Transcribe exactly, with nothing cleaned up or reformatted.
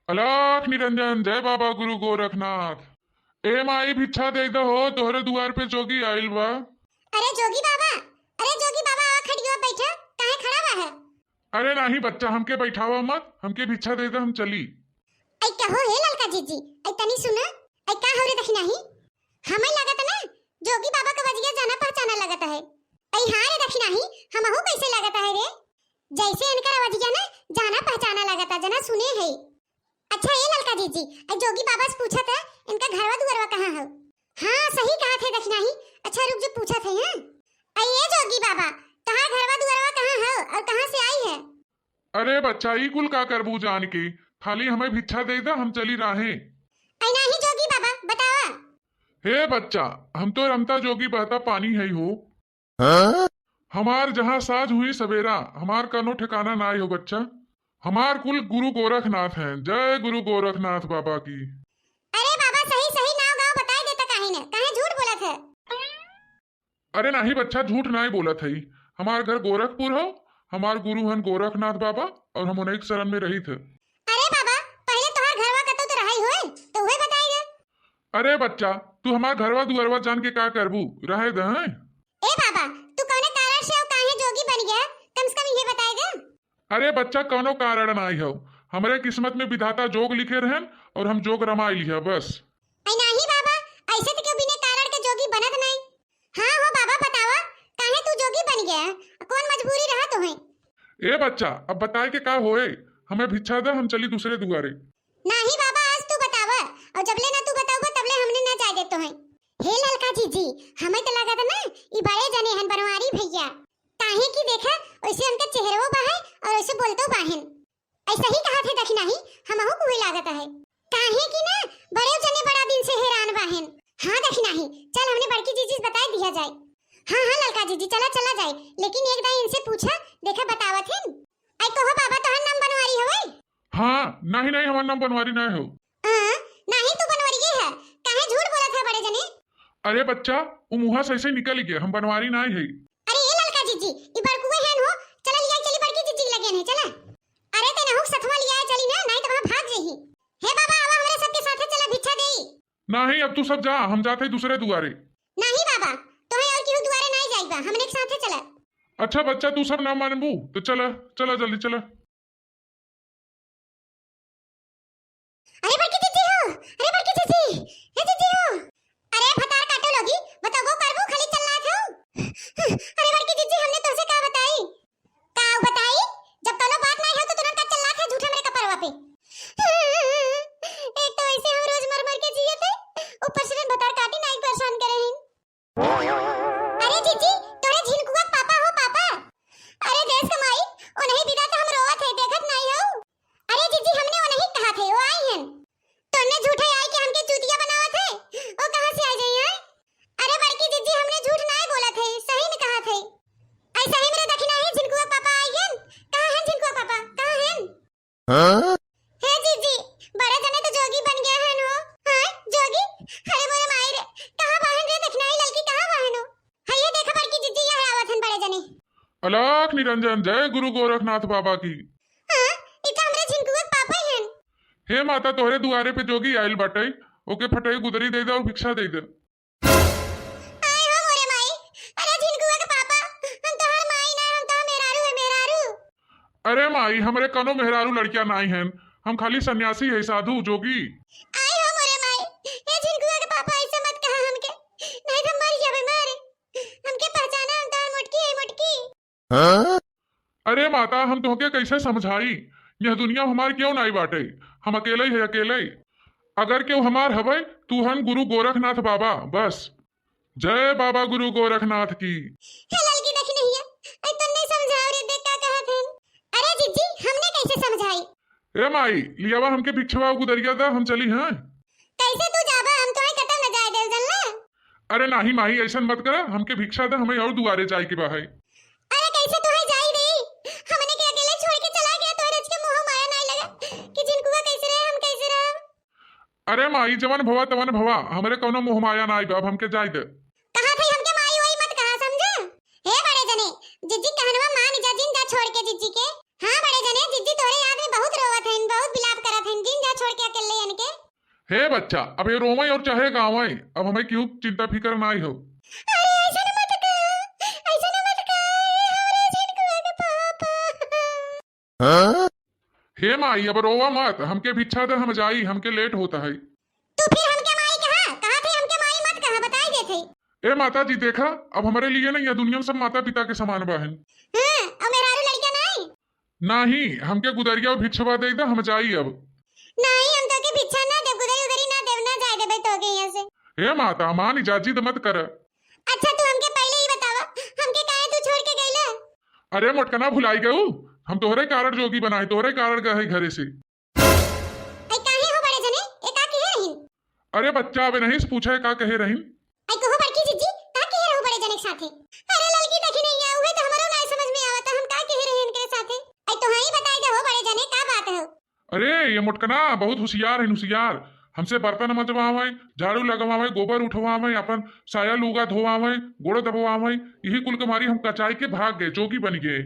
अलख निरंजन, जय बाबा गुरु गोरखनाथ। ए माई, भिक्षा दे दो हो, तोहरे दुआर पे जोगी आइल बा। अरे जोगी बाबा, अरे जोगी बाबा, आवा खटिया बैठा, काहे खड़ा बा है? अरे नाही बच्चा, हमके बैठावा मत, हमके भिक्षा दे दे, हम चली। ऐ कहो हे ललका जीजी, ऐ तनी सुना, ऐ का हो रे दखिनाही? हमें लागत ना जोगी बाबा का वजिया जाना पहचाना लागत है। ऐ हाँ रे दखिनाही, हमहू कैसे लागत है रे? जैसे इनकर वजिया ना जाना पहचाना लागत है, जना सुने है। अच्छा ए ललका जीजी, ऐ जोगी बाबा से पूछत है, इनका घरवा दुआरवा कहाँ है? हाँ सही कहा थे दखिनाही। अच्छा रुक जो पूछत है, हाँ। ऐ ये जोगी बाबा, कहाँ घरवा दुआरवा कहाँ है और कहाँ से आई है? अरे बच्चा, ई कुल का करबू जान के? खाली हमें भिक्षा दे दे, हम चली राहे। ऐ नाही जोगी बाबा, बतावा। हे बच्चा, हम तो रमता जोगी बहता पानी है हो। हाँ? हमार जहाँ साँझ हुई सवेरा, हमार कौनो ठिकाना नाई हो बच्चा। हमार कुल गुरु गोरखनाथ हैं। जय गुरु गोरखनाथ बाबा की। अरे बाबा, सही सही नाव गाँव बताई देता काहे न, काहे झूठ बोलत है? अरे नाही बच्चा, झूठ नाही बोलत हई। हमार घर गोरखपुर हो, हमार गुरु हन गोरखनाथ बाबा और हम उन्हीं के शरण में रहित है। अरे बाबा, पहले तोहार घरवा कतौ तो रहाई होए, तो उहे बताई दे। अरे बच्चा, तू हमार घरवा दुआरवा जान के का करबू, रहे दे हैं। ए बाबा, तू कौने कारण से और काहे जोगी बन गया, कम से कम ये बताई दे। अरे बच्चा, कौनो कारण नाही हो, हमरे किस्मत में विधाता जोग लिखे रहन और हम जोग रमाई लिया बस। ऐ नाही बाबा, ऐसे तो क्यों बिना कारण के जोगी बनत नाही। हाँ हो बाबा, बतावा, काहे तू जोगी बन गया? कौन मजबूरी रहा तोहे? ए बच्चा, अब बताए के का होए? हमें भिक्षा दे, हम चली दूसरे दुआरे। नाही बाबा, आज तू बतावा, और जबले ना तू बतावा, तबले हमने ना जाए दे तोहे। हे ललका जीजी, हमें तो लागत ना, ई बड़े जने हन बनवारी भैया। काहे कि देखा, वैसे उनका चेहरवो बाहे और वैसे बोलतो बाहेन। ऐसा ही कहा थे दखिनाही, हमहू कुहे लागत है। काहे कि ना, बड़े जने बड़ा दिन से हैरान बाहेन। हाँ दखिनाही, चल हमने बड़की जीजी से बताई दिया जाए। हाँ, हाँ ललका जीजी, चला, चला जाए, लेकिन एक दाई इनसे पूछा, देखा बतावत हिन। ऐ कहो बाबा, तोहर नाम बनवारी हवे? हाँ, नाही, नाही, हमार नाम बनवारी नाही हो। हाँ, नाही तू बनवारी है, काहे झूठ बोलत है बड़े जने? अरे बच्चा, उ मुँहा से ऐसे निकल गया, हम बनवारी नाही है। अरे ए ललका जीजी, ई बड़कुए हन हो, चला लिया चली बड़की जीजी लगे नहीं, चला। अरे ते नहुक सथवा लिया चली ना, नाही तो वहाँ भाग जही। हे बाबा, आवा हमरे सबके साथे चला भिक्षा देई। नाही, अब तू सब जा, हम जाते दूसरे दुआरे। नाही बाबा, तोहे और केहू दुआरे नाही जाइबा, हमने के साथे चला। अच्छा बच्चा, तू सब ना मानबू तो चला, चला जल्दी चला। अरे बड़की जीजी हो, अरे बड़की जीजी, हे जीजी हो। अरे भतार काटो लोगी, बताबो करबू खाली चल्लात हो। अरे बड़की जीजी, हमने तोसे का बताई? का बताई? जब कौनो बात नाही हो तो तुरंत का चल्लात है झूठे मेरे कपरवा पे। एक तो ऐसे हम रोज मर मर के जियत है, ऊपर से भतार काटी नाही परेशान करे हैं। अरे जीजी, तोरे झिनकुआ के पापा हो, पापा। अरे देश के माई, उन्हीं बिना तो हम रोवत है, देखत नाही हो। अरे जीजी, हमने उन्हीं कहा थे, वो आई हन। तोरने झूठे आई के हमके चूतिया बनावत है, वो कहाँ से आ जाई है? अरे बड़की जीजी, हमने झूठ नाही बोलत है, सही में कहा थे। ऐसा ही मेरे दखिना है, झिनकुआ के पापा आई हन। कहाँ हैं झिनकुआ के पापा, कहाँ हैं? हाँ? हे जीजी, बड़े जने तो जोगी बन गया है नो। हाँ, जोगी? अरे मोरे माई रे, कहाँ बाहन रे, दखिनाही ललकी कहाँ बाहन हो? हाँ, ये देखा बड़की जीजी, यहाँ आवत हन बड़े जने। अलख निरंजन, जय गुरु गोरखनाथ बाबा की। हाँ, ई तो हमरे झिनकुआ के पापा ही हन। हे माता, तोहरे दुआरे पे जोगी आइल बाटे, ओके फटई गुदरी दे दे और भिक्षा दे दे। आय हो मोरे माई, अरे झिनकुआ के पापा, हम तोहार माई ना, हम तोहार मेहरारू है, मेहरारू। अरे माई, हमरे कौनो मेहरारू लड़किया नाई हन, हम खाली सन्यासी है, साधु, जोगी। आय हो मोरे माई, ए झिनकुआ के पापा, ऐसे मत कहा हमके, नहीं तो मर जाबे, मर। हमके पहचाना, हम तोहार मोटकी है, मोटकी। हाँ? अरे माता, हम तोहके कैसे समझाई? यह दुनिया हमार क्यों नाई बाटे? हम अकेले ही है, अकेले। अगर क्यों हमार हवे, तू हन गुरु गोरखनाथ बाबा, बस। जय बाबा गुरु गोरखनाथ की। हे ललकी दखिनहिया, ऐ तन्ने समझाओ रे, देख का कहत हन। अरे जीजी, हमने कैसे समझाई? ए माई, लियावा हमके भिक्षवा गुदरिया दा, हम चली हैं। कैसे तू जाबा? हम तोहे कतौ न जाए देल, जानला? अरे नाही माई, ऐसन मत करा, हमके भिक्षा दा, हमें और दुआरे जाए के बा है। अरे कैसे तोहे जाई दे? हमने के अकेले छोड़ के चला गया, तोहरे के मोह माया नाही लगा कि झिनकुआ कैसे रहे, हम कैसे रहब? अरे माई, जवन भवा तवन भवा, हमरे कौनो मोह माया नाही बा, अब हमके जाए दे। कहा थे हमके माई वाई मत कहा, समझा? हे बड़े जने, जिज्जी कहनवा मान जा, जिन जा छोड़ के जिज्जी के। हाँ बड़े जने, जिज्जी तोरे याद में बहुत रोवत हइन, बहुत बिलाप करत हइन, जिन जा हे बच्चा, अब ये रोवइ और चाहे गावइ, अब हमें क्यों चिंता फिकर नाई हो। अरे ऐसा न मत कहा, ऐसा न मत कहा, ये हमरे झिनकुआ के पापा। हे माई, अब रोवा मत, हमके भिक्षा दे, हम जाई, हमके लेट होता है। तू फिर हमके माई कहा, कहा थे हमके माई मत कहा, बताई देत है। ए माता जी, देखा, अब हमरे लिए ना यह दुनिया में सब माता पिता के समान बा हन। हाँ, और मेहरारू लड़का नहीं? नाही, हमके गुदरिया और भिक्षवा दे दे, हम जाई अब। नहीं, हम तोके भिक्षा ना देब, गुदरी उदरी ना देब, ना जाए देबे तोके यहाँ से। हे माता, मान इजाजिद मत कर। अच्छा, तू हमके पहले ही बतावा, हमके काहे तू छोड़ के गइला? अरे मोटकना, भुलाई गऊ? हम तोहरे कारण जोगी बनाए, तोहरे कारण गए घरे से। आई काहे हो बड़े जने, ए का कहे रहिन? अरे बच्चा, अबे नहीं से पूछे का कहे रहिन। आई कहो बड़की जिज्जी, का कहे रहो बड़े जने के साथे? अरे ललकी देखी नहीं है, उहे तो हमरो ना समझ में आवता, हम का कहे रहे इनके साथे। आई तो हाँ ही बताई दे हो बड़े जने, का बात है? अरे ये मोटकना बहुत होशियार है, होशियार। हमसे बर्तन मजवावे, झाड़ू लगवावे, गोबर उठवावे, अपन साया लूगा धोवावे, गोड़ दबवावे, यही कुल के मारी हम कचाई के भाग गए, जोगी बन गए।